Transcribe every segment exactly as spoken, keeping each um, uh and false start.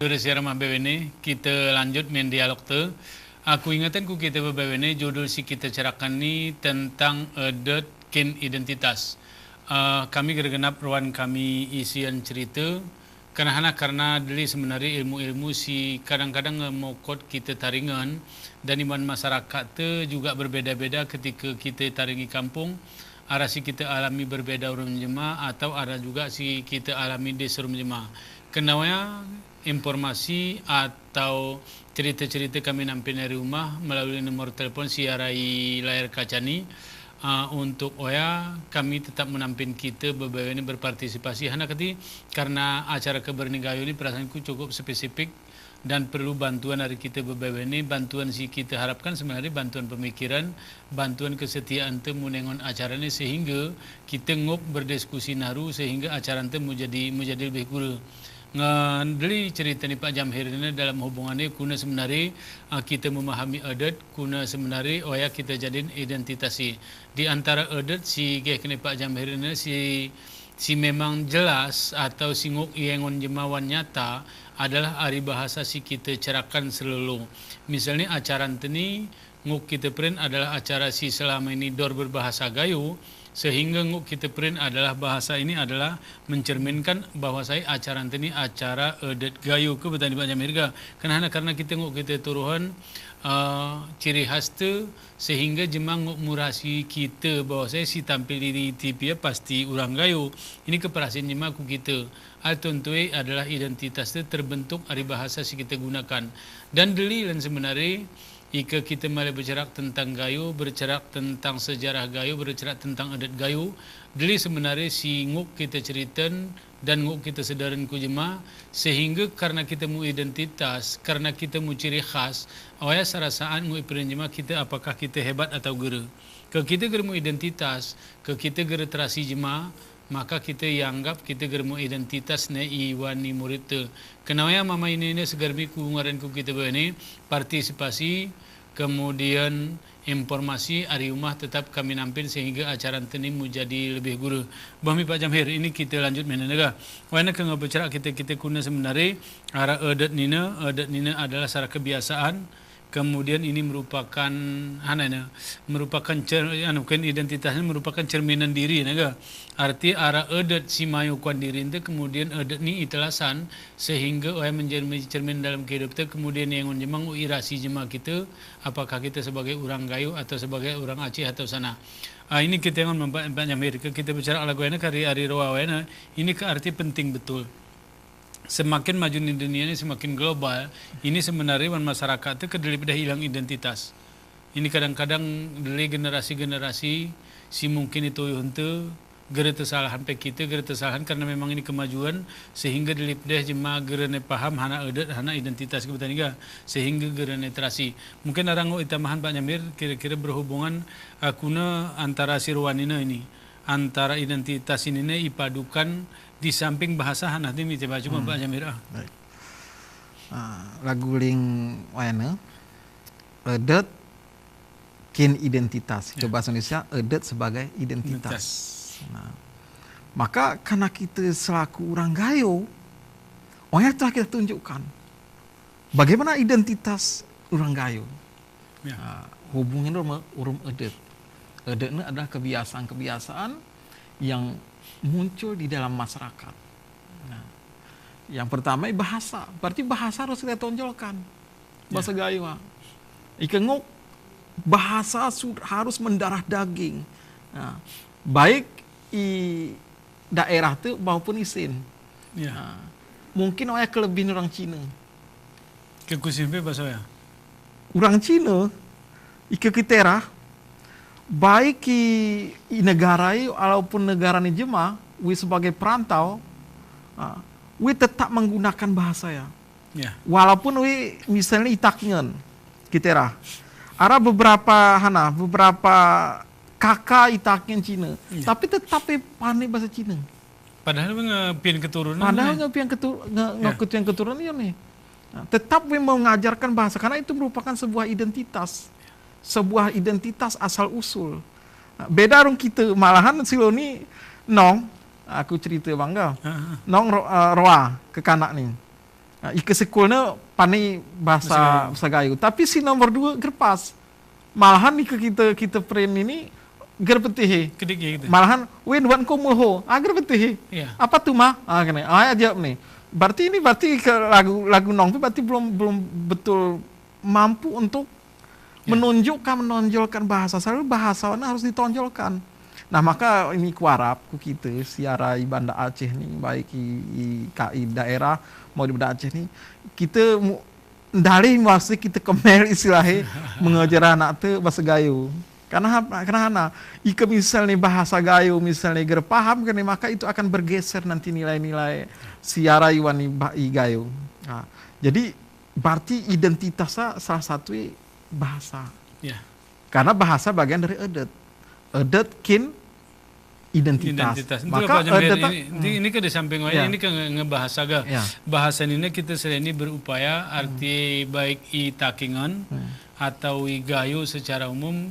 Bere siar mah bebene, kite lanjut main dialog te. Aku ingetan ku kite bebene, judul si kite cerakan ni tentang edet kin identitas. Eh, kami geregenap ruan kami isian cerite, Kena hana karna deli sebenarnya ilmu-ilmu si kadang-kadang, eh, mokot kite taringen, dan iman masyarakat te juga berbeda-beda ketika kite taringi kampung, ada si kite alami berbeda urum jema, atau ada juga si kite alami des urum jema. Kenawaya informasi atau cerita-cerita kami nampin dari rumah melalui nomor telepon si arai layar kaca ni, Ah, untuk oya, kami tetap menampin kite bebewene berpartisipasi. Hana keti, karna acara Keberanian Gayo ini perasaanku cukup spesifik dan perlu bantuan dari kite bebewene. Bantuan si kite harapkan sebenarnya bantuan pemikiran, bantuan kesetiaan te mu nengon acara ini sehingga kite ngop berdiskusi naru sehingga acara te mu jadi, mu jadi lebih gure. Ngan deli cerita ni Pak Jamhir ini dalam hubungan ini kuna sebenarnya, ah, kite memahami adat, kuna sebenarnya oya kite jadin identitas i. Di antara adat si geh kene Pak Jamhir ini si, si memang jelas atau si ngok iengon jema wan nyata adalah ari bahasa si kite cerakan selulu. Misalnya acaran teni ngok kite print adalah acara si selama ini dor berbahasa Gayo, sehingga ngok kite print adalah bahasa ini adalah mencerminkan bahwasai acaran teni acara adat Gayo ke betani Pak Jamhir ga. Kena hana karna kite ngok kite turuhan, eh, ciri khas te sehingga jema ngok murasi kite bahwasai si tampil di T V ya pasti orang Gayo. Ini keperasin jema ku kite. Al tuntui adalah identitas te terbentuk ari bahasa si kite gunakan. Dan deli lan sebenarnya, ika kite male bercerak tentang Gayo, bercerak tentang sejarah Gayo, bercerak tentang adat Gayo, deli sebenarnya si ngok kite ceriten dan ngok kite sedarin ku jema, sehingga karna kite mu identitas, karna kite mu ciri khas, awaya sarasaan ngok ipirin jema kite apakah kite hebat atau gere. Ke kite gere mu identitas, ke kite gere terasi jema, maka kite ianggap kite gere mu identitas ne iwan ni murid te. Kenawaya mama ini ne segermi ku ngaren ku kite bene, partisipasi, kemudian informasi ari umah tetap kami nampin sehingga acaran teni mu jadi lebih gure. Bahmi Pak Jamhir, ini kite lanjut menen ga. Wayna ke ngebecara kite, kite kuna sebenarnya ara adat nine, adat nine adalah sara kebiasaan, kemudian ini merupakan, hana ne, merupakan cer-, anu, kan identitas ini merupakan cerminan diri, ne ga. Arti ara adat si mayu kuan diri te, kemudian adat ni itelasan, sehingga oya menjadi cermin dalam kehidupan te, kemudian iengon jema ngok irasi jema kite, apakah kite sebagai orang Gayo atau sebagai orang Aceh atau sana. Ah, ini kite iengon Pak, Pak Jamhir, ke kite bicara lagu ini kari ari roa wayna, ini ke arti penting betul. Semakin maju ni dunia ini, semakin global, ini sebenarnya wan masyarakat te kedeli pedah ilang identitas. Ini kadang-kadang deli generasi-generasi, si mungkin itu yunte, gere tesalahan pe kite, gere tesalahan karna memang ini kemajuan, sehingga deli pedah jema gere ne paham hana adat, hana identitas ke betani ga, sehingga gere ne terasi. Mungkin arang o itamahan Pak Jamhir, kira-kira berhubungan, ah, kuna antara si roa nine ini, antara identitas ini ne ipadukan di samping bahasa hana demi coba, coba Pak Jamhir, ah. Baik. Ah, lagu ling wayna, adat kin identitas. Ya. Ke bahasa Indonesia, adat sebagai identitas. Identitas. Nah, maka karna kite selaku orang Gayo, oya telah kita tunjukkan bagaimana identitas orang Gayo. Ya. Ah, hubungin urum, urum adat. Adat ini adalah kebiasaan-kebiasaan yang muncul di dalam masyarakat. Nah, yang pertama bahasa. Berarti bahasa harus kita tonjolkan. Ya. Bahasa Gayo, ah. Ika ngok bahasa sud-, harus mendarah daging. Nah, baik i daerah te maupun isin. Ya. Nah, mungkin oya kelebihan orang Cina. Ke kusin pe bahasa ya. Orang Cina, ika kite ra, baik i, i negara i, walaupun negara ni jema, wi sebagai perantau, ah, wi tetap menggunakan bahasa ya. Ya. Walaupun wi misalnya i Takngen, kite ra. Ada beberapa, hana, beberapa kaka i Takngen Cina, ya, tapi tetap wi pane bahasa Cina. Padahal nge-, pian keturunan. Padahal nge-, pian ketu-, nge-, ya, nge-, pian keturunan iya nih. Nah, tetap wi mengajarkan bahasa karena itu merupakan sebuah identitas. Sebuah identitas asal usul. Nah, beda rung kite, malahan silo ni nong, aku cerita bangga. Ha, ha. Nong ro-, eh, roa kekanak ni. Nah, ika sekulne panay bahasa, bahasa Gayo. Tapi si nomor dua gerpas. Malahan ika kita, kita prin ini gerpetihi. Kedik ya gitu. Malahan, "Win, wan ko moho." Ah, gerpetihi. Iya. "Apa tuh, Ma?" Ah, kene. Ah, ya jawab nih. Berarti ini, berarti ke lagu, lagu nong tuh berarti belum, belum betul mampu untuk menunjukkan, menonjolkan bahasa. Selalu bahasa wana harus ditonjolkan. Nah, maka ini kuarap ku kita, si ara i Banda Aceh nih, baik i, i, ka, i daerah mau di Banda Aceh nih, kita mu-, ndalih mesti kita kemel istilahnya mengajar anak tuh bahasa Gayo. Karena hap-, karena hana, ika misalnya bahasa Gayo, misalnya ger paham, kene, maka itu akan bergeser nanti nilai-nilai si ara i wani ba-, i Gayo. Nah, jadi, berarti identitasnya salah satu i bahasa. Ya. Karena bahasa bagian dari adat. Adat kin identitas. Identitas. Maka adat ini, ini, ini kan di samping ini kan nge-, ngebahasa ga. Ya. Bahasa ini kita sering ini berupaya, arti baik i Takengon atau i Gayo secara umum,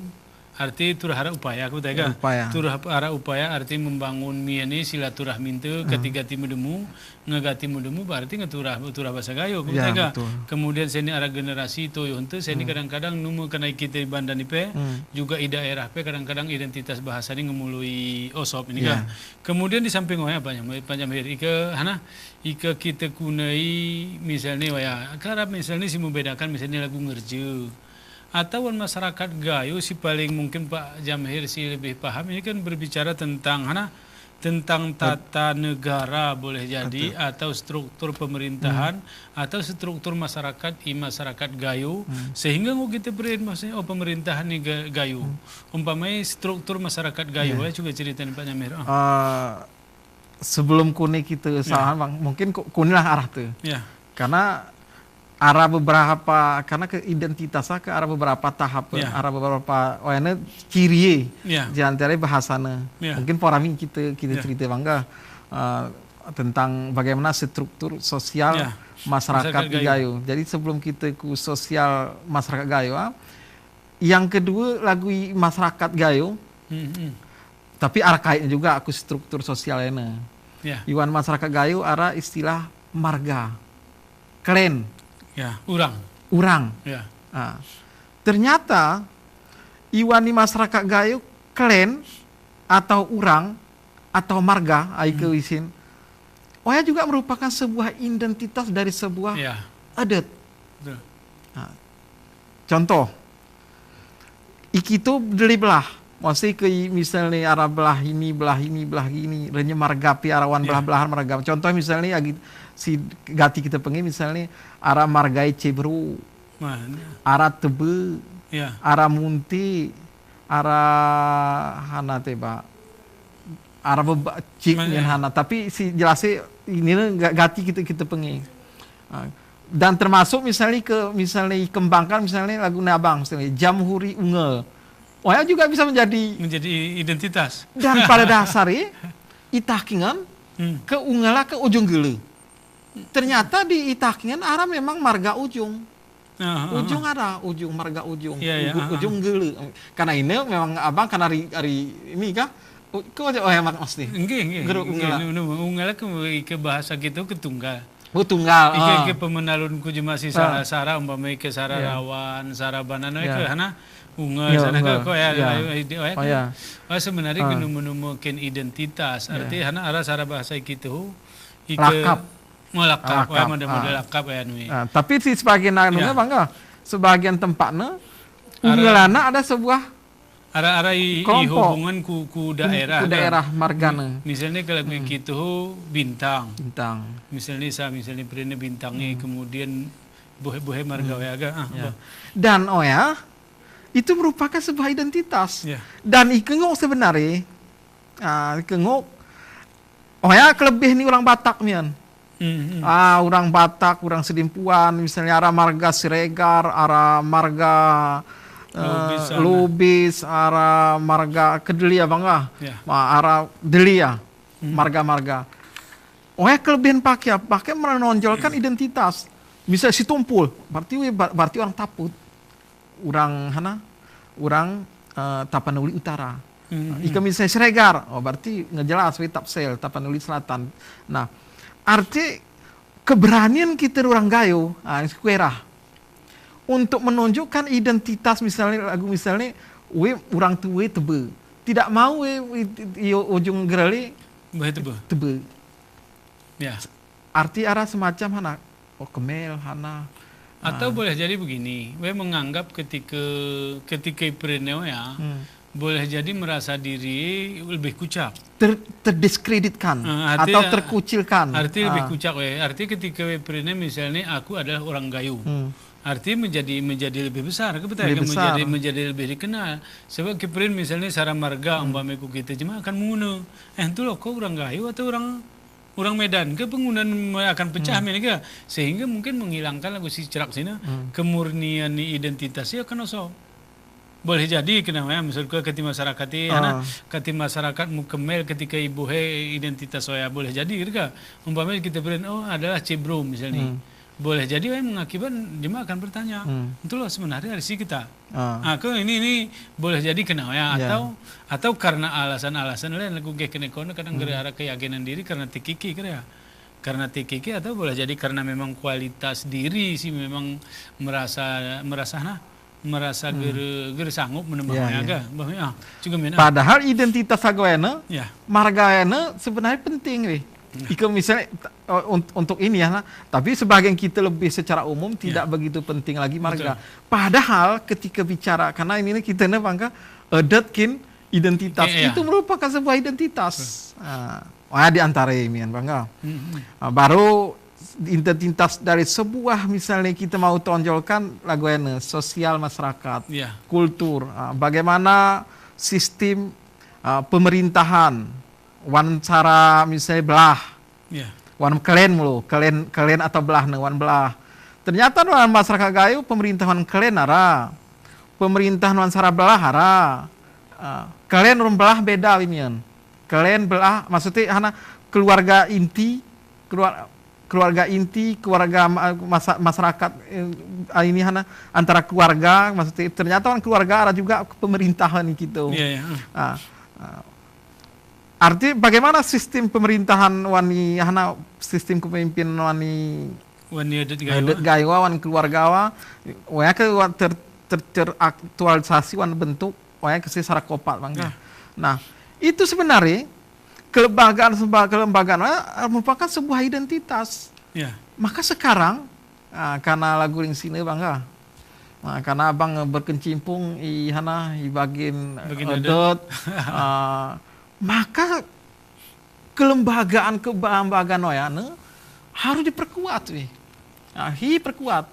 arti turah ara upaya, aku tega. Upaya. Turah ara upaya, arti membangun mian i silaturahmi nte, ketika ti medemu, ngegati mudemu, berarti ngeturah, turah bahasa Gayo. Ya, betul. Kemudian seni ara generasi toyo nte, seni kadang-kadang nu me kena ikite i Banda ni pe, juga i daerah pe, kadang-kadang identitas bahasa ni ngemului osop ini kan. Kemudian di samping oya, Pak Jam-, Pak Jamhir, ika, hana, ika kita kunei, misalnya, oya, karap misalnya si membedakan, misalnya lagu ngerje. Atau wan masyarakat Gayo si paling mungkin Pak Jamhir si lebih paham, ini kan berbicara tentang, hana, tentang tata negara boleh jadi, atau struktur pemerintahan, atau struktur masyarakat, i masyarakat Gayo, sehingga ngo kita beri, maksudnya, oh, pemerintahan ni Ga-, Gayo. Umpamai struktur masyarakat Gayo, ya, juga cerita ni Pak Jamhir. Ah. Eh, sebelum kunei kita salah, Bang, mungkin ku-, kunei lah arah tuh. Ya. Karena ara beberapa, karena ke identitasnya ke ara beberapa tahap, ara beberapa, oh, ini ciri, ya, di antara bahasanya. Ya. Mungkin porami kita, kita cerita bangga, eh, tentang bagaimana struktur sosial masyarakat Gayo. Jadi sebelum kita ku sosial masyarakat Gayo, ah, yang kedua lagu i masyarakat Gayo, tapi ara kaitnya juga aku struktur sosial ini. Ya. Iwan masyarakat Gayo ara istilah marga. Klan. Ya, urang. Urang. Ya. Ah. Ternyata, iwan i masyarakat Gayo, klan atau urang atau marga, ai ke wisin, oya juga merupakan sebuah identitas dari sebuah adat. Betul. Nah, contoh, i kita deli belah. Mesti ke i-, misalnya ara belah ini, belah ini, belah ini, renya marga pi ara wan belah-belahan marga. Contoh misalnya agi si gati kita pengin misalnya ara marga i Cebru, ara Tebe, ara Munti, ara hana te ba, ara beba cik ngen hana. Tapi si jelasnya ini ga-, gati kita, kita pengin. Ah, dan termasuk misalnya ke, misalnya ikembangkan misalnya lagu Nabang, misalnya Jamhuri Ungel. Oya juga bisa menjadi, menjadi identitas. Dan pada dasarnya, i Takengon ke Ungel ke Ujung Gele. Ternyata di i Takengon ara memang marga Ujung. Ujung ada, Ujung, marga Ujung. Ujung Gele. Karena ini memang abang kan ari, ari ini kah? U-, ke Ujung, oh ya, mak-, mesti. Nggih, nggih. Gere Ungel. Nggih, nu, nu, Ungel ke, ke bahasa kita ke tunggal. Oh, tunggal. Ike, ike pemenalun ku jema si sara, sara, umpama ike sara rawan, sara banana, ike hana Ungel, sana ka, ko ya, ya, ya, ya, ya. Oh, sebenarnya ke numu-numu ken identitas. Arti hana ara sara bahasa kita hu, ike lakap. Melakap, lakap, ya, model-model lakap ya, nui. Ah, tapi si sebagian anu, bang, ah, sebagian tempatnya, Ungel anak ada sebuah Ara, ara i, i kelompok. Hubungan ku, ku daerah, ku daerah margana. Misalnya kalau kita hu Bintang. Bintang. Misalnya sa, misalnya prene Bintang, eh, kemudian bohe-bohe marga oya ga, ah, ya. Dan oya, itu merupakan sebuah identitas. Ya. Dan i kengok sebenarnya, ah, kengok Oya kelebih ni orang Batak mian. Ah, orang Batak, orang Sedimpuan, misalnya ara marga Siregar, ara marga, eh, Lubis, sana. Lubis, ara marga ke Deli ya, bang, ah? Ya. Ma, ara Deli ya, marga-marga. Oya kelebihan pake, pake menonjolkan identitas. Misal Situmpul, berarti, ber-, berarti orang Taput. Orang hana, orang, eh, Tapanuli Utara. Ika misalnya Siregar, oh, berarti ngejelas we Tapsel, Tapanuli Selatan. Nah, arti keberanian kita orang Gayo, ah, kuerah. Untuk menunjukkan identitas, misalnya, lagu misalnya, we orang tuwe Tebe. Tidak mau we, we, iyo ujung gereli Tebe. Tebe. Ya. Arti ara semacam hana, oh, kemel, hana. Atau, ah, boleh jadi begini, we menganggap ketika, ketika iprin ne we ya, hmm, boleh jadi merasa diri lebih kucak. Ter-, terdiskreditkan, ah, arti, atau terkucilkan. Arti lebih, ah, kucak we. Arti ketika we iprin ne misalnya aku adalah orang Gayo. Hmm. Arti menjadi, menjadi lebih besar, ke betul? Lebih besar. Menjadi, menjadi lebih dikenal. Sebab ke iprin misalnya sara marga, hmm, umpama ku kita jema akan menguna. Eh, itu loh, kok orang Gayo atau orang orang Medan ke penggunaan akan pecah, hmm, mene ke, sehingga mungkin menghilangkan lagu si cerak sini, hmm, kemurnian identitas ya kan oso. Boleh jadi kena ya, maksud ku keti masyarakat ya, ah, nah, keti masyarakat mukemel ketika ibu he identitas ya boleh jadi gitu ka. Umpama kita iprin, oh, adalah Cebro misalnya. Hmm. Boleh jadi we mengakibat jema akan bertanya, hmm, itu loh sebenarnya dari si kita. Ah. Ah, ke ini, ini boleh jadi kena ya, ya, atau, atau karena alasan-alasan lain, lagu geh kene kono kadang, hmm, gara-gara keyakinan diri karena tikiki kira ya. Karena tikiki atau boleh jadi karena memang kualitas diri si memang merasa, merasa nah, merasa, hmm, gere, gere sanggup menembang, ya, ya, ya, ke. Bah, ya, juga mena. Padahal identitas agawena, ya, margawena sebenarnya penting, weh. Nah. Ika misalnya, t-, eh, unt-, untuk ini ya, nah. Tapi sebagian kita lebih secara umum tidak, ya, begitu penting lagi marga. Betul. Padahal ketika bicara, karena ini kita ne bangka, eh, adat kin identitas. Iya, iya. Itu merupakan sebuah identitas. Betul. Ah, wah, di antara imian bangka. Hmm, hmm. Ah, baru identitas dari sebuah, misalnya kita mau tonjolkan lagu ini, sosial masyarakat, iya, kultur, ah, bagaimana sistem, ah, pemerintahan, wan cara misalnya belah, iya, wan kelen mulu, kelen, kelen atau belah ne, wan belah. Ternyata wan masyarakat Gayo pemerintahan kelen ara, pemerintahan wan cara belah ara. Ah, kelen wan belah beda imian. Kelen belah, maksudnya hana keluarga inti, keluar-, keluarga inti, keluarga ma-, masa-, masyarakat, eh, ini hana antara keluarga, maksudnya ternyata wan keluarga ara juga pemerintahan gitu. Iya, iya. Ah, ah. Arti bagaimana sistem pemerintahan wan i, hana sistem kepemimpinan wan i, wan i adat Gayo, adat Gayo, wan keluarga wa, wa ke wan ter-, ter-, teraktualisasi wan bentuk, wa ke si sara kopat bangka. Iya. Nah, itu sebenarnya kelembagaan, semba-, kelembagaan, eh, merupakan sebuah identitas. Iya. Maka sekarang, ah, karena lagu ring sini bangka. Nah, karena abang berkecimpung i hana, i bagian, bagian adat, adat. Ah, maka kelembagaan, kelembagaan wa ya ne harus diperkuat, weh. Ah, hi perkuat.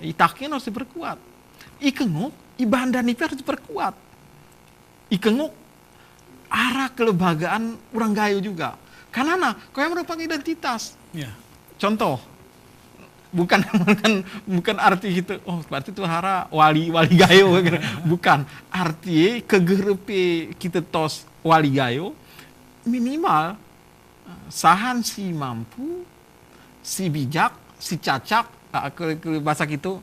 I takin harus diperkuat. I kenguk, i bandan ipe harus diperkuat. I kenguk, ara kelembagaan orang Gayo juga. Karena, nah, kaya merupakan identitas. Ya. Contoh, bukan, bukan, bukan arti gitu, oh, berarti itu ara wali, wali Gayo, gitu. Bukan. Arti, kegerepe kita tos wali Gayo, minimal, sahan si mampu, si bijak, si cacak, ah, ke, ke bahasa gitu,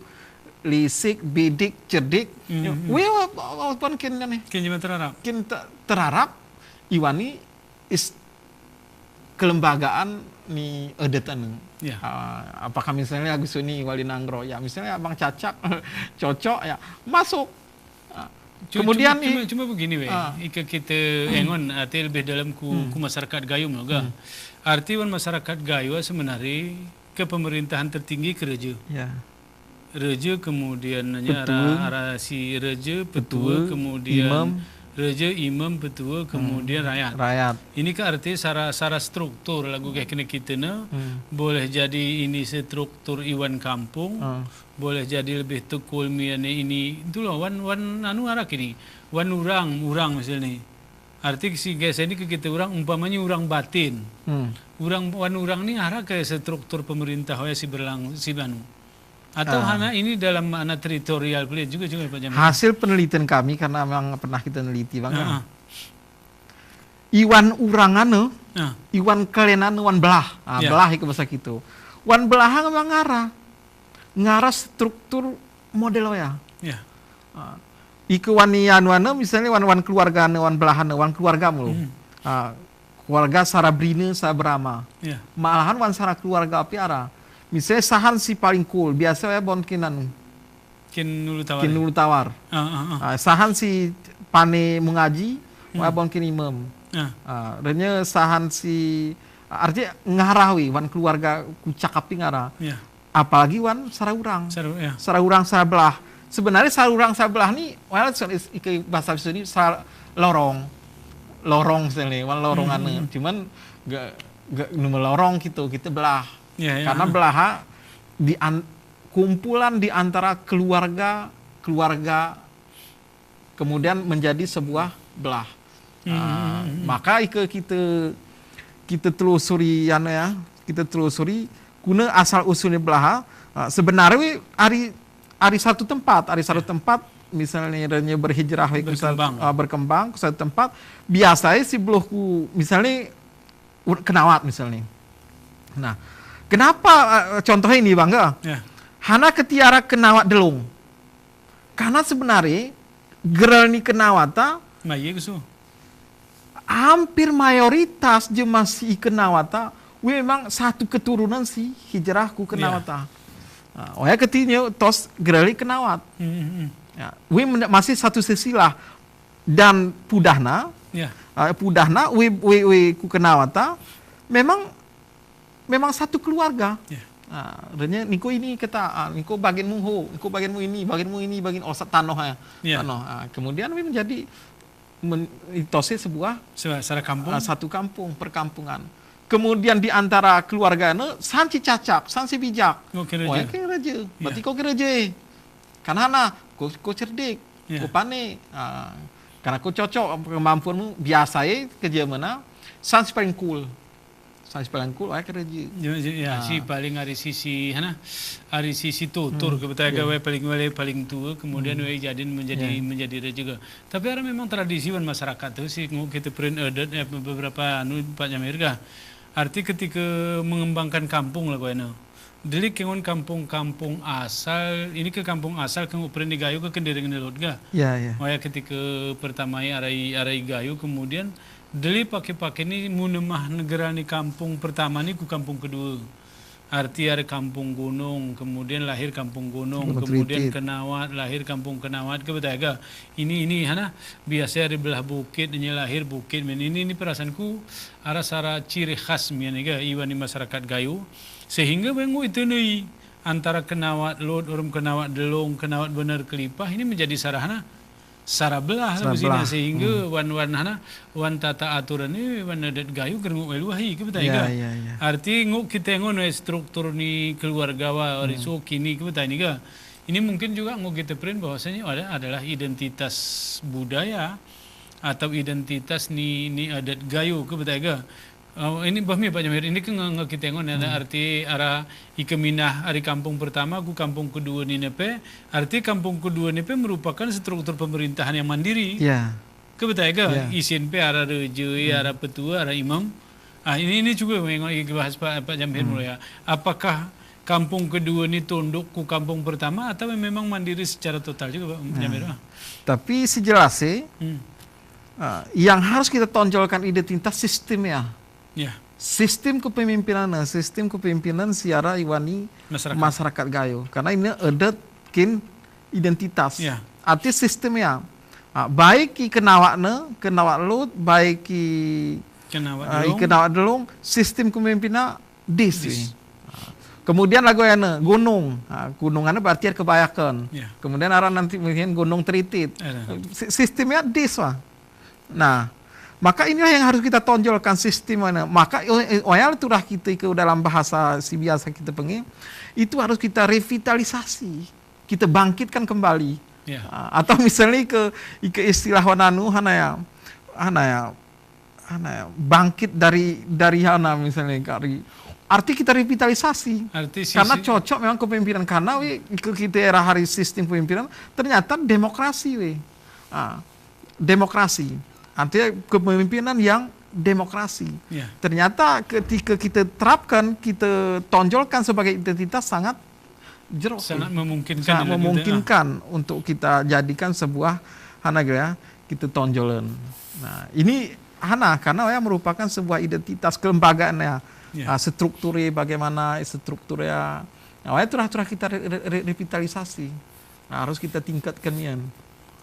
lisik, bidik, cerdik. Hmm, hmm. Weh, wa-, wa-, wa-, pon kin ne. Kin jema terarap. Kin te-, terarap, iwani is kelembagaan ni adat anu. Ya. Ah, apakah misalnya Agus Suni wali Nanggro, ya, misalnya Abang Cacak, cocok, ya, masuk. Ah, cu-, kemudian cuma, i-, cuma, cuma begini, weh. Ah. Ika kita engon, arti lebih dalam ku, hmm, ku masyarakat Gayo mulu, ga. Hmm. Arti wan masyarakat Gayo sebenarnya ke pemerintahan tertinggi ke reja. Ya. Reja, kemudian nanya petua. Ara, ara si reja, petua, petua, kemudian imam. Reja, imam, petua, hmm, kemudian rakyat. Rakyat. Ini ke arti sara, sara struktur lagu geh kene kita ne, hmm, boleh jadi ini struktur iwan kampung, hmm, boleh jadi lebih tekul mian ini. Itu loh, wan, wan anu ara kini. Wan urang, urang misalnya. Arti si geh seni ke kita urang, umpamanya urang batin. Hmm. Urang, wan urang ni ara ke struktur pemerintah wa ya si berlang, si anu. Atau, ah, hana ini dalam makna teritorial pula juga, juga, Pak Jamil. Hasil penelitian kami, karena memang pernah kita neliti, Bang, ya. Ah, ah. Iwan urang anu, ah, iwan kelen anu, wan belah. Ah, ya. Belah ika bahasa kita. Wan belah anu ngarah. Ngarah struktur model wa ya. Ya. Ah. Ika wan i anu anu, misalnya wan, wan keluarga anu, wan belah anu, wan keluarga mulu. Hmm. Ah, keluarga sara brine, sara brama. Ya. Malahan wan sara keluarga ape ara. Misalnya sahan si paling cool, biasa ya bon kin anu. Kin Ulu Tawar. Kin Ulu Tawar. Ah, ah, ah. Ah, sahan si pane mengaji, hmm, ya bon kin imam. Ah. Ah, renya sahan si, arti ngarah wi, wan keluarga ku cakap pi ngarah. Ya. Apalagi wan sara urang. Sara, ya. Sara urang sara belah. Sebenarnya sara urang sara belah ni, well, se-, is-, ike bahasa Indonesia ni sara lorong. Lorong sini, wan lorong hmm, ane. Hmm. Cuman gak, gak numa lorong gitu, kita belah. Ya, ya. Karena belaha di an-, kumpulan di antara keluarga, keluarga kemudian menjadi sebuah belah. Hmm, ah, hmm, hmm, hmm. Maka ike kita, kita telusuri, anu ya, kita telusuri, kuna asal usulnya belaha, ah, sebenarnya wi ari, ari satu tempat, ari satu, ya, tempat, misalnya renya berhijrah wi ke sa-, berkembang, ah, berkembang ke satu tempat, biasanya si beluh ku, misalnya, ur-, kenawat misalnya. Nah, kenapa, ah, contohnya ini, Bang, ya? Ya. Hana keti ara kenawat delong. Karena sebenarnya, gerel ni kenawata, nah, iya, kesu. Hampir mayoritas jemaah si kenawata, wi memang satu keturunan si hijrah ku kenawata. Ya. Nah, waya keti nyo tos gerel ni kenawat. Hmm, hmm, hmm. Ya, wi men-, masih satu silsilah. Dan pudahna, ya, ah, pudahna, wi, wi, wi ku kenawata, memang memang satu keluarga. Ya. Ah, renya niko ini keta, ah, niko bagianmu ho, niko bagianmu ini, bagianmu ini, bagian osat tanoh ya. Ya. Tanoh. Ah, kemudian menjadi men-, itose sebuah, sebuah sara kampung. Ah, satu kampung, perkampungan. Kemudian di antara keluargane, san si cacak, san si bijak. Ko kin reja. Oh, kin reja. Ya. Berarti ko kin reja. Karena na, ko, ko cerdik, ya, ko pane. Ah, karena ko cocok kemampuanmu, biasae kerja mana, san si paling cool. San si paling cool, waya kereja. Ya, ya, ya, ah, si paling ari sisi, hana, ari sisi tutur, hmm, ke betaya ga, ya, waya paling, waya paling tua, kemudian, hmm, waya jadin menjadi, ya, menjadi reja ga. Tapi ara memang tradisi wan masyarakat tu, si nguk kita print adat, eh, beberapa anu, Pak Jamir ga. Arti ketika mengembangkan kampung lah, kau anu. Dili kengon kampung-kampung asal, ini ke kampung asal ke nguk print ni gayu ke kendering ni lot ga. Ya, ya. Waya ketika pertama i arai, arai gayu, kemudian Dili pake-pake ni munemah negara ni kampung pertama ni ku kampung kedua. Arti ada kampung gunung, kemudian lahir kampung gunung, Gunung kemudian Tritip. Kenawat, lahir kampung kenawat, ke betaya ga. Ini, ini, hana, biasa ada belah bukit, ini lahir bukit, men ini, ini perasaanku, ada sara ciri khas, mian ga, iwan ni masyarakat gayu. Sehingga bengu itu ni, antara kenawat lot, urum kenawat delong, kenawat bener kelipah, ini menjadi sara, hana, sara belah. Sara lah belah. Sehingga, hmm, wan, wan, hana, wan tata aturan ni, wan adat gayu, ger nguk weluhi, ke betaya ga. Ya, ya, ya. Arti nguk kita ngon, eh, struktur ni keluarga wa, hmm, riso kini, ke betaya ni ga. Ini mungkin juga nguk kita print bahwasanya ada, adalah identitas budaya atau identitas ni, ni adat gayu, ke betaya ga. Oh, ini bahmi Pak Jamir, ini ke nge-, nge-, kita ngon, ya, hmm, arti ara ike minah ari kampung pertama ku kampung kedua ni nepe, arti kampung kedua ni pe merupakan struktur pemerintahan yang mandiri. Ya. Ke betaya ga? Ya. Isin pe ara reja, hmm, ara petua, ara imam. Ah, ini, ini juga mengon ike bahas Pak, Pak Jamir, hmm, mula ya. Apakah kampung kedua ni tunduk ku kampung pertama atau memang mandiri secara total juga, Pak Jamir? Nah, tapi sejelasnya, hmm, ah, yang harus kita tonjolkan identitas sistem ya. Ya. Sistem kepemimpinan, nah, sistem kepemimpinan si ara iwan ni masyarakat. Masyarakat gayu. Karena ini adat kin identitas. Ya. Arti sistem ya. Ah, baik i kenawat ne, kenawat lot, baik i, kenawat, ah, i delong. Kenawat delong, sistem kepemimpinan dis. Dis. Ah. Kemudian lagu ane, gunung. Ah, gunung ane berarti ada kebanyakan. Ya. Kemudian orang nanti mungkin Gunung Tritip. Ada. Si-, sistemnya dis, wah. Nah, maka inilah yang harus kita tonjolkan sistem mana. Maka o-, o-, oyal turah kita ke dalam bahasa si biasa kita pengin, itu harus kita revitalisasi, kita bangkitkan kembali. Ya. Ah, atau misalnya ke, ke istilah wananu, hana ya, hana ya, hana ya, bangkit dari, dari hana misalnya, kari. Arti kita revitalisasi. Arti si-, karena si- cocok memang kepemimpinan. Karena wi, ke kita era hari sistem kepemimpinan, ternyata demokrasi, wi. Ah, demokrasi. Artinya kepemimpinan yang demokrasi. Ya. Ternyata ketika kita terapkan, kita tonjolkan sebagai identitas sangat jero. Sangat memungkinkan. Sangat memungkinkan untuk kita jadikan sebuah hana ya, kita tonjolan. Nah, ini hana karena ya merupakan sebuah identitas kelembagaan ya. Ya. Ah, strukturnya bagaimana, strukturnya. Nah, turah-turah kita re-, re-, re-, revitalisasi. Nah, harus kita tingkatkan yan.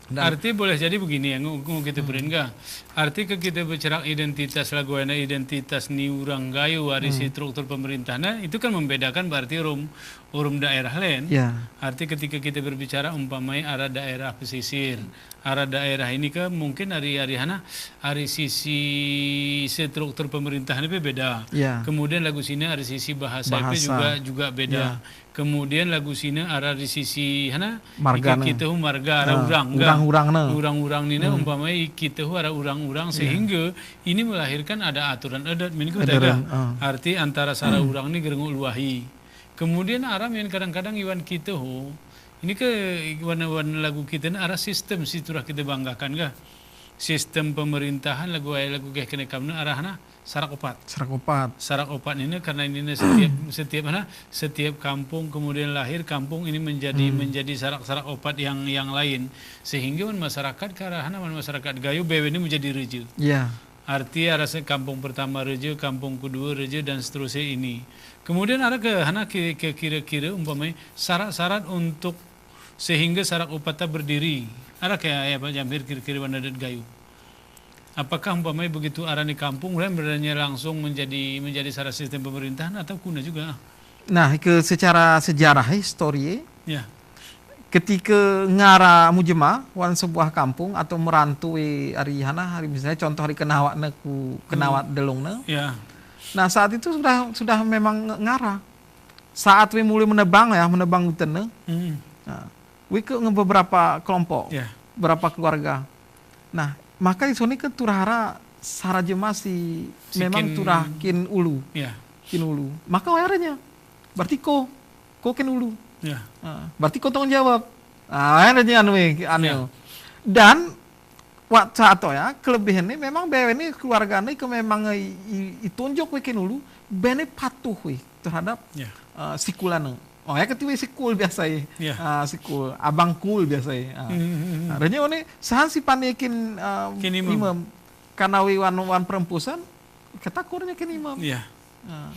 Dan arti boleh jadi begini ya, ngu-, ngu kita perin ka. Arti ke kita bercerak identitas lagu ena identitas ni orang Gayo ari struktur pemerintahna, itu kan membedakan berarti urum, urum daerah lain. Ya. Arti ketika kita berbicara umpamai arah daerah pesisir, arah daerah ini ke mungkin ari, ari hana, ari sisi struktur pemerintahna beda. Ya. Kemudian lagu sini ari sisi bahasa, bahasa juga, juga beda. Ya. Kemudian lagu sini arah di sisi hana, marga iki na. Kita hu marga arah urang, urang-urang na. Urang-urang ni na, umpamai kita hu arah urang-urang, sehingga ini melahirkan ada aturan adat, min ke aturan, betul. Arti antara sara urang ni gerenguk luahi. Kemudian arah min kadang-kadang iwan kita hu, ini ke iwan, iwan lagu kita na arah sistem si turah kita banggakan ka. Sistem pemerintahan lagu ay lagu geh kene kamna arah na, sarak opat. Sarak opat. Sarak opat ini karena ini setiap, setiap mana, setiap kampung kemudian lahir kampung ini menjadi, menjadi sarak-sarak opat yang, yang lain. Sehingga wan masyarakat karahana, wan masyarakat Gayo bewe ini menjadi reja. Ya. Arti arah se-, kampung pertama reja, kampung kedua reja, dan seterusnya ini. Kemudian arah ke, hana ke, ke kira-kira umpamai sarak-sarak untuk sehingga sarak opat ta berdiri. Arah ke, ya, Pak Jamhir, kira-kira wan adat Gayo. Apakah umpamai begitu arah ni kampung, udah beranya langsung menjadi, menjadi salah sistem pemerintahan atau kuna juga? Nah, ke secara sejarah, histori, ya. Ketika ngara mujema wan sebuah kampung atau merantui ari hana, ari misalnya contoh ari Kenawat ne ku, Kenawat Delong ne. Ya. Nah, saat itu sudah, sudah memang ngara. Saat we mulai menebang ya, menebang hutan ne. Nah, we ke nge beberapa kelompok, ya, beberapa keluarga. Nah, maka di sini ke turah ara sara jema si memang kin turah kin ulu. Ya. Kin ulu. Maka wayarnya. Berarti ko, ko kin ulu. Ya. Nah, berarti ko tanggung jawab. Nah, wayarnya anu, anu. Ya. Dan wak saat to ya, kelebihan ini memang bewe ini keluarga ini ke memang i, i, itunjuk we kin ulu, bene patuh we terhadap, ya, eh, sikulan. Oh, ya, ketiwi sikul biasa ya. Ya. Ah, sikul, abang kul biasa ya. Ah. Hmm, hmm, hmm. Nah, renya ini sahan si panikin, ah, kin imam. Imam. Karena we wan, wan perempusan, kata kurnya kin imam. Ya. Ah.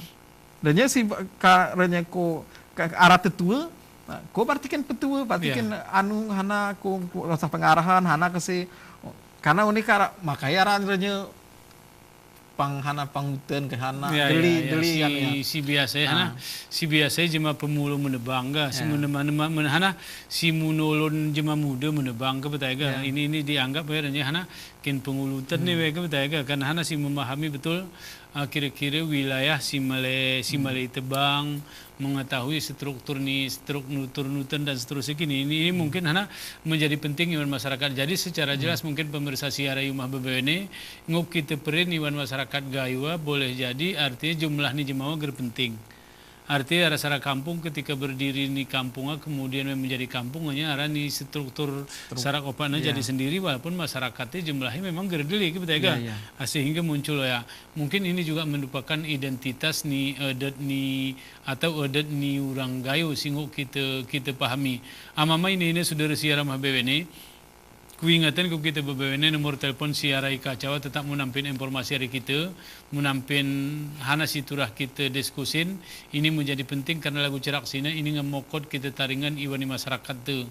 Renya si ba-, ka, renya ko, ka, ara tetua, nah, ko berarti kan petua, berarti kan anu, hana ko, ko rasa pengarahan, hana ke si, karena ini kara, makanya ara renya pang hana panguten ke hana, ya, deli, ya, ya, deli si, kan ya. Si biasa ya, hana, si biasa jema pemulu menebang ka, si menema-, nema-, men-, hana, si munolon jema muda menebang ke betai ka. Ya. Ini, ini dianggap ya, renya hana, kin pengulutan ni we ke betai ka. Karena hana si memahami betul, ah, kira-kira wilayah si mele, si mele itebang, mengetahui struktur ni, struktur nutan dan seterusnya kini. Ini, ini mungkin hana menjadi penting iwan masyarakat. Jadi secara jelas mungkin pemirsa si ara iumah bebewe ini, nguk kita perin iwan masyarakat Gayo a, boleh jadi artinya jumlah ni jemawa ger penting. Arti ara sara kampung ketika berdiri ni kampung a, kemudian menjadi kampung, hanya ara ni struktur sarak opat na jadi sendiri, walaupun masyarakat te jumlahnya memang ger deli ke betai ka. Ya, ya. Ah, sehingga muncul ya. Mungkin ini juga merupakan identitas ni, adat ni, atau adat ni orang Gayo si nguk kita, kita pahami. Amama ini, ini sudara si ara mah bewe ini. Kuingatan ku kita bebewe ini nomor telepon si ara i Kacawa tetap mu nampin informasi ari kita, mu nampin hana si turah kita diskusin, ini menjadi penting karena lagu cerak sina ini ngemokot kita taringan iwan i masyarakat te.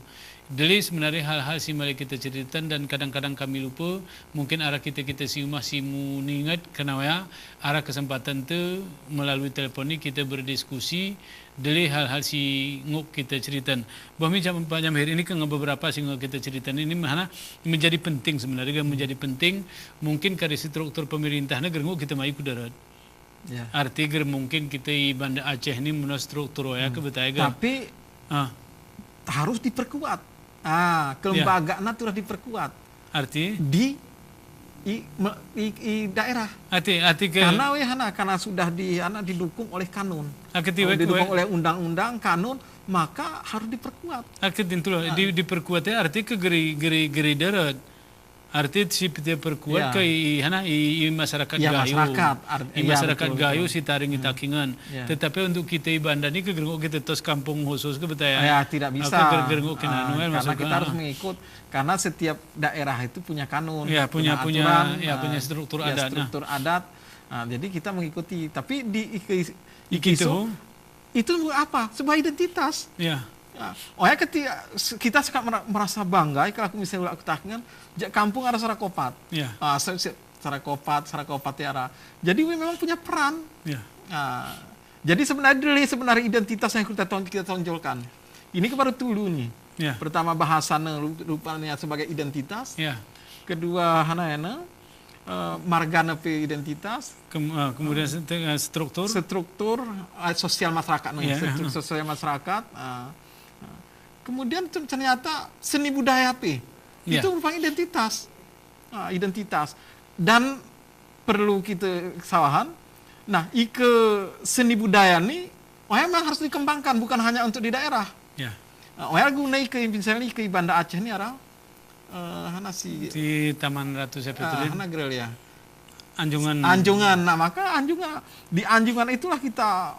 Deli sebenarnya hal-hal si mele kita ceritan dan kadang-kadang kami lupa, mungkin ara kita-kita si umah si mu ninget, kenapa ya, ara kesempatan te melalui telepon ini kita berdiskusi, deli hal-hal si nguk kita ceritan. Bahmi jam, Pak Jamhir, ini kan beberapa si nguk kita ceritan ini hana menjadi penting sebenarnya, menjadi penting, mungkin kari struktur pemerintah na ger nguk kita mayu ku darat. Ya. Arti ger mungkin kita i Banda Aceh ini muna struktur ya ke betai ka. Tapi harus diperkuat. Ah, kelembagaan na turah diperkuat. Arti? Di i, me-, i, i daerah. Arti, arti ke karena we hana, karena sudah di, hana didukung oleh kanun. Arti we didukung oleh undang-undang, kanun, maka harus diperkuat. Arti itu loh, di, diperkuat ya, arti ke geri, geri, geri darat. Arti si pite perkuat ke i, hana, i, i masyarakat Gayo. Ya, masyarakat. I masyarakat Gayo si taring i takingan. Ya. Tetapi untuk kita i Banda ini ke ger nguk kita tos kampung khusus ke betai ya. Ya, tidak bisa. Ger nguk kena, ah, anu, karena kita harus mengikut, karena setiap daerah itu punya kanun, ya, punya, punya aturan, ya, punya struktur adat, struktur adat. Ah, jadi kita mengikuti. Tapi di ike, ike itu, itu apa? Sebuah identitas. Ya. Ya. Oh ya, keti-, kita suka mera-, merasa bangga kalau aku misalnya aku Takengon, jak kampung ada Sarakopat. Ya. Ah, se-, se-, Sarakopat, Sarakopat ya ada. Jadi we memang punya peran. Ya. Ah, jadi sebenarnya, sebenarnya identitas yang kita ton-, kita tonjolkan. Ini ke baru tulu nih. Ya. Pertama bahasana ru-, rupanya sebagai identitas. Ya. Kedua, hana yana, eh, margana pe identitas. Kem-, eh, kemudian, eh, struktur. Struktur, eh, sosial masyarakat nih. Ya. Struktur sosial masyarakat. Eh, eh. Kemudian ter-, ternyata seni budaya pe. Ya. Itu merupakan identitas. Ah, identitas. Dan perlu kita sawahan. Nah, ike seni budaya nih, oh ya, memang harus dikembangkan, bukan hanya untuk di daerah. Ya. Ah, oh ya, guna ike, misalnya ike Banda Aceh nih, ada, eh, hana si, di Taman Ratu siapa itu, hana gerilya. Anjungan. Anjungan. Nah, maka Anjungan, di Anjungan itulah kita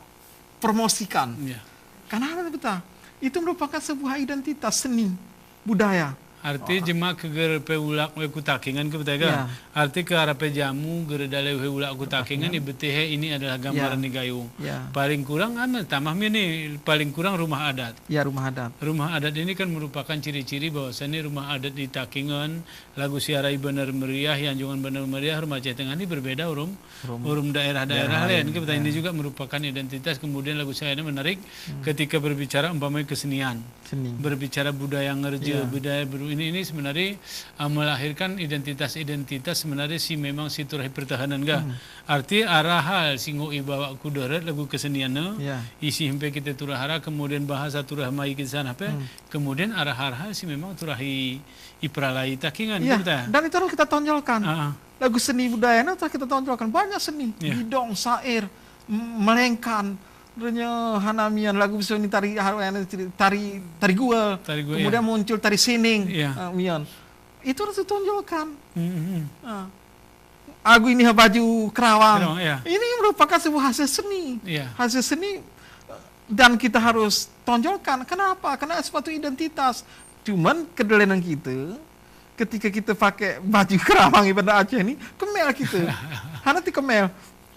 promosikan. Ya. Karena apa, itu merupakan sebuah identitas seni budaya. Arti jema ke gere pe ulak we ku Takengon ke, betul ga? Ya. Arti ke ara pe jamu gere dale we ulak ku Takengon, ibetih ini adalah gambaran ni gayo. Ya. Paling kurang, anu, tamah mi ini, paling kurang rumah adat. Ya, rumah adat. Rumah adat ini kan merupakan ciri-ciri bahwasanya rumah adat di Takengon, lagu si ara i Bener Meriah, i Anjungan Bener Meriah, Rumah Aceh Tengah ini berbeda urum, urum daerah-daerah lain. Kita ini juga merupakan identitas, kemudian lagu saya ini menarik ketika berbicara umpamanya kesenian. Seni. Berbicara budaya ngerja, budaya beru-, ini, ini sebenarnya, ah, melahirkan identitas-identitas sebenarnya si memang si turahi pertahanan ga. Arti ara hal si ngo ibawa ku deret lagu kesenian ne, isi hempe kita turahara, kemudian bahasa turah mai kita sana pe, kemudian ara hal-hal si memang turahi ipralai Takengon, ya, gitu. Dan itu harus kita tonjolkan. Ah, ah. Lagu seni budaya, nah, kita tonjolkan. Banyak seni. Ya. Gidong, sair, m-, melengkan. Renya hana mian lagu bisa ini tari, tari, tari guel. Tari guel, ya. Kemudian muncul tari sining, eh, mian. Itu harus ditonjolkan. Hmm, hmm, hmm. Ah. Agu ini baju kerawang. Kerawang, ya. Ini merupakan sebuah hasil seni. Ya. Hasil seni, eh, dan kita harus tonjolkan. Kenapa? Karena suatu identitas. Cuman kedelenan kita, ketika kita pake baju kerawang i Banda Aceh ini, kemel kita. Hana ti kemel.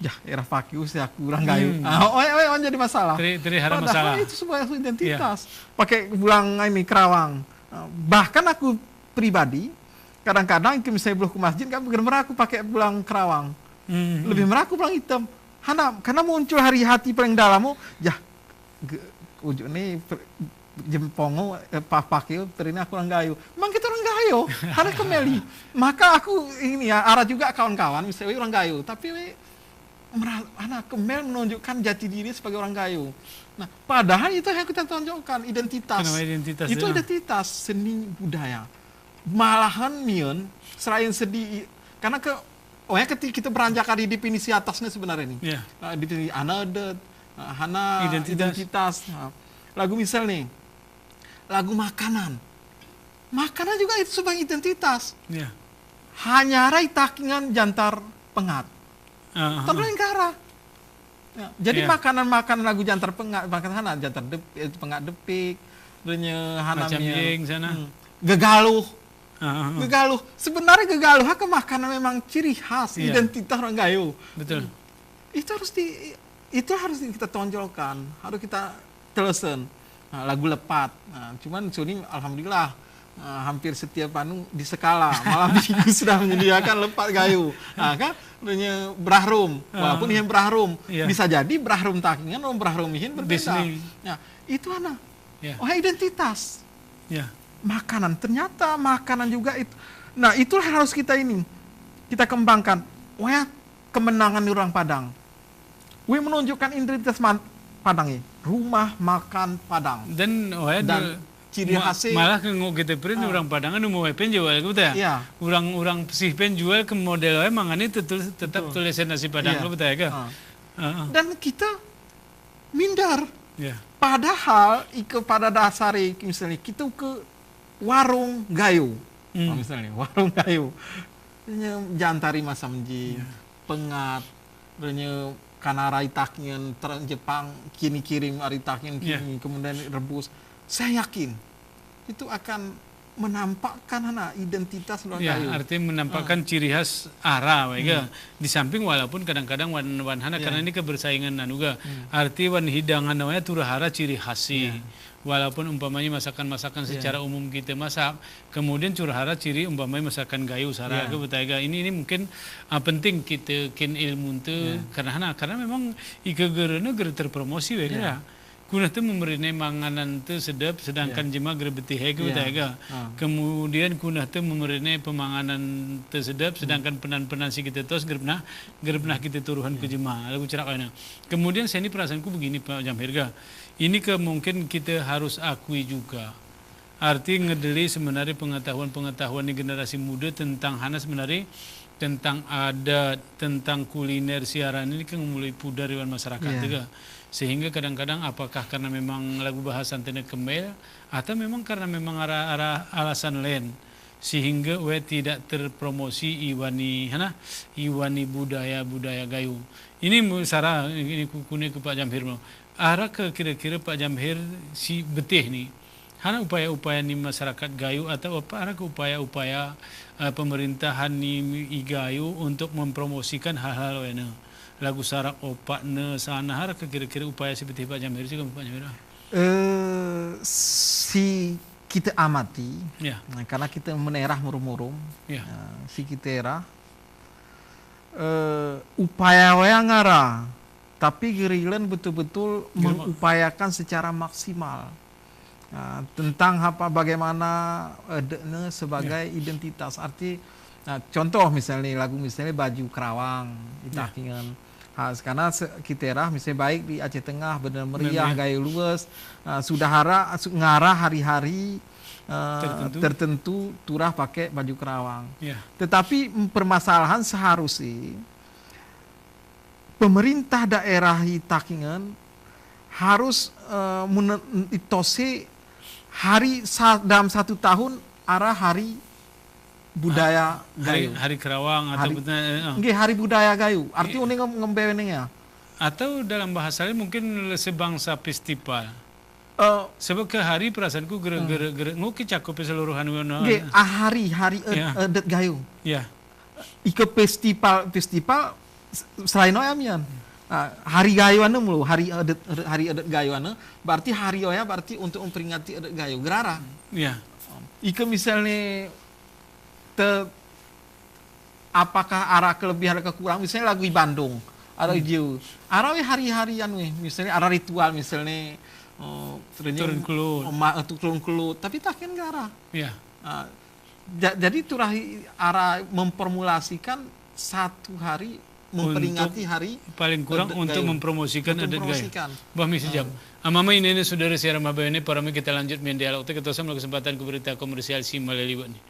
Yah, era pake usia aku orang gayo. Hmm. Ah, oh, oh, oh, jadi masalah. Teri, teri hara masalah. Padahal itu sebuah identitas. Ya. Pake bulang ini, kerawang. Ah, bahkan aku pribadi, kadang-kadang ke misalnya buluh ku masjid, kan, bukan meraku pake bulang kerawang. Hmm, hmm. Lebih meraku bulang hitam. Hana, karena muncul dari hati paling dalam, oh, yah, ge-, ujuk ini per-, jempong, eh, pa-, pake, perina aku orang gayo. Memang kita orang gayo, hana kemeli. Maka aku ini ya, ara juga kawan-kawan, misalnya orang gayo, tapi we, mera-, hana kemel menunjukkan jati diri sebagai orang gayo. Nah, padahal itu yang kita tonjolkan, identitas. Kenapa identitas, itu ya? Identitas, seni budaya. Malahan mian, selain sedi, karena ke, oh ya, keti-, kita beranjak dari definisi atasnya sebenarnya nih. Ya. Eh, definisi hana adat, eh, hana identitas. Identitas. Nah, lagu misal nih, lagu makanan. Makanan juga itu sebuah identitas. Ya. Hanyar i Takengon jantar pengat. Ah, ah, ah. Tapi lain kara. Ya, jadi makanan-makanan lagu jantar pengat, makanan hana, jantar dep-, eh, pengat depik, renya hana mian. Macam jeng sana. Hmm. Gegaluh. Ah, ah, ah. Gegaluh. Sebenarnya gegaluh ke makanan memang ciri khas, identitas orang gayo. Betul. Hmm. Itu harus di-, itu harus kita tonjolkan, harus kita telesen. Nah, lagu lepat. Nah, cuman Suni, alhamdulillah, eh, hampir setiap anu di sekala, malah minggu sudah menyediakan lepat gayo. Nah, kan, renya brahrum, walaupun ihin brahrum, bisa jadi brahrum Takengon, brahrum ihin berbeda. Nah, itu hana. Ya. Oh, identitas. Ya. Makanan, ternyata makanan juga itu. Nah, itulah yang harus kita ini, kita kembangkan. Oh ya, kemenangan orang Padang. We menunjukkan identitas man-, Padang ini. Rumah makan Padang. Dan, oh ya, dan ciri khasnya, malah ke ngo kita print orang Padang anu mau pen jual, gitu ya. Iya. Orang, orang Pesih pen jual ke model, oh ya, mangani tetul-, tetap tulisan nasi Padang, gitu ya, ke? Ah. Ah, ah. Dan kita minder. Ya. Padahal, ike pada dasar, ike misalnya, kita ke warung gayo. Hmm. Nah, misalnya, warung gayo. Renya jantar i masam jing, pengat, renya kan ara i Takengon, ter-, Jepang, kini kirim ara i Takengon, kini, kemudian rebus. Saya yakin, itu akan menampakkan hana identitas luar gayu. Ya, arti menampakkan ciri khas ara, wega. Hmm. Di samping walaupun kadang-kadang wan, wan hana, ya, karena ini kebersaingan anu ga. Hmm. Arti wan hidangan namanya tura hara ciri khas i. Ya. Walaupun umpamanya masakan-masakan, ya, secara umum kita masak, kemudian tura hara ciri umpamanya masakan gayu sara, ya, ke betaya ga. Ini, ini mungkin, ah, penting kita kin ilmu nte, ya, karena hana, karena memang ika gerene gere terpromosi, wega. Ya. Kunah te memerine manganan te sedep, sedangkan, ya, jema gere betih, ke, ya, betaya ga. Ah. Kemudian kunah te memerine pemanganan te sedep, hmm, sedangkan penan-penan si kita tos gere pernah, gere pernah kita turuhan ke, ya, jema. Lagu cerak kena. Kemudian seni perasaanku begini, Pak Jamhir ga. Ini ke mungkin kita harus akui juga. Arti ngedeli sebenarnya pengetahuan-pengetahuan di generasi muda tentang hana sebenarnya tentang adat, tentang kuliner si ara ini kan mulai pudar iwan masyarakat, ya, juga. Sehingga kadang-kadang apakah karena memang lagu bahasa tene kemel, atau memang karena memang ara, ara alasan lain, sehingga we tidak terpromosi iwani, hana, iwani budaya-budaya gayu. Ini mu-, sara, ini ku-, kuni ke Pak Jamhir mau. Ara ke kira-kira Pak Jamhir si betih ni. Hana upaya-upaya ni masyarakat gayu atau apa, ara ke upaya-upaya, eh, pemerintahan ni i gayu untuk mempromosikan hal-hal wena. Lagu sarak opak ne sana, ara ke kira-kira upaya si betih Pak Jamhir, si kamu Pak Jamhir. Eh, si kita amati, ya, nah, karena kita menerah murum-murum, ya, eh, si kita erah, eh, upaya waya ngara, tapi gerilen betul-betul, ya, mengupayakan secara maksimal. Nah, tentang apa, bagaimana, eh, de-, ne sebagai, ya, identitas. Arti, nah, contoh misalnya, lagu misalnya baju kerawang, ya, itakingan. Ha, karena se-, kita erah misalnya baik di Aceh Tengah, Banda Meriah, Meriah, Gayo Lues, ah, sudah ara, su-, ngara hari-hari, eh, tertentu, tertentu turah pakai baju kerawang. Ya. Tetapi, mm, permasalahan seharusnya pemerintah daerah i Takengon harus, eh, mene-, itose hari sa-, dalam satu tahun ara hari budaya, ah, hari, gayo. Hari kerawang atau hari, betul, eh, eh. Nggih, hari budaya gayo. Arti, iya, uning ngem-, ngembene ya. Atau dalam bahasa lain mungkin sebangsa festival. Eh, sebab ke hari perasaanku gere-, hmm, gere-, gere-, nggak ke cakup seluruhan wena. Nggih, ah, hari, hari ed-, iya, adet gayo. Iya. Ike festival, festival s-, selain oya mian. Ah, hari gayo anu mulu, hari adet, hari adet gayo anu, berarti hari oya berarti untuk memperingati adet gayo. Gerara. Iya. Ike misalnya te-, apakah ara kelebihan, ara kekurang, misalnya lagu i Bandung, ara, hmm, i Jawa. Ara we hari-hari anu, misalnya ara ritual, misalnya, eh, turun kelut. Oma-, eh, turun kelut. Tapi Takengon gerara. Iya. Ah, ja-, jadi turah i ara memformulasikan satu hari memperingati hari, untuk, paling kurang, eh, untuk gayo. Mempromosikan adet gayo. Untuk mempromosikan. Bah, misi jam. Ah. Amama ini, ini saudara siaran mabayo ini, para mi kita lanjut main dialog. Te kita sama kesempatan ku berita komersial si maliliwat ni.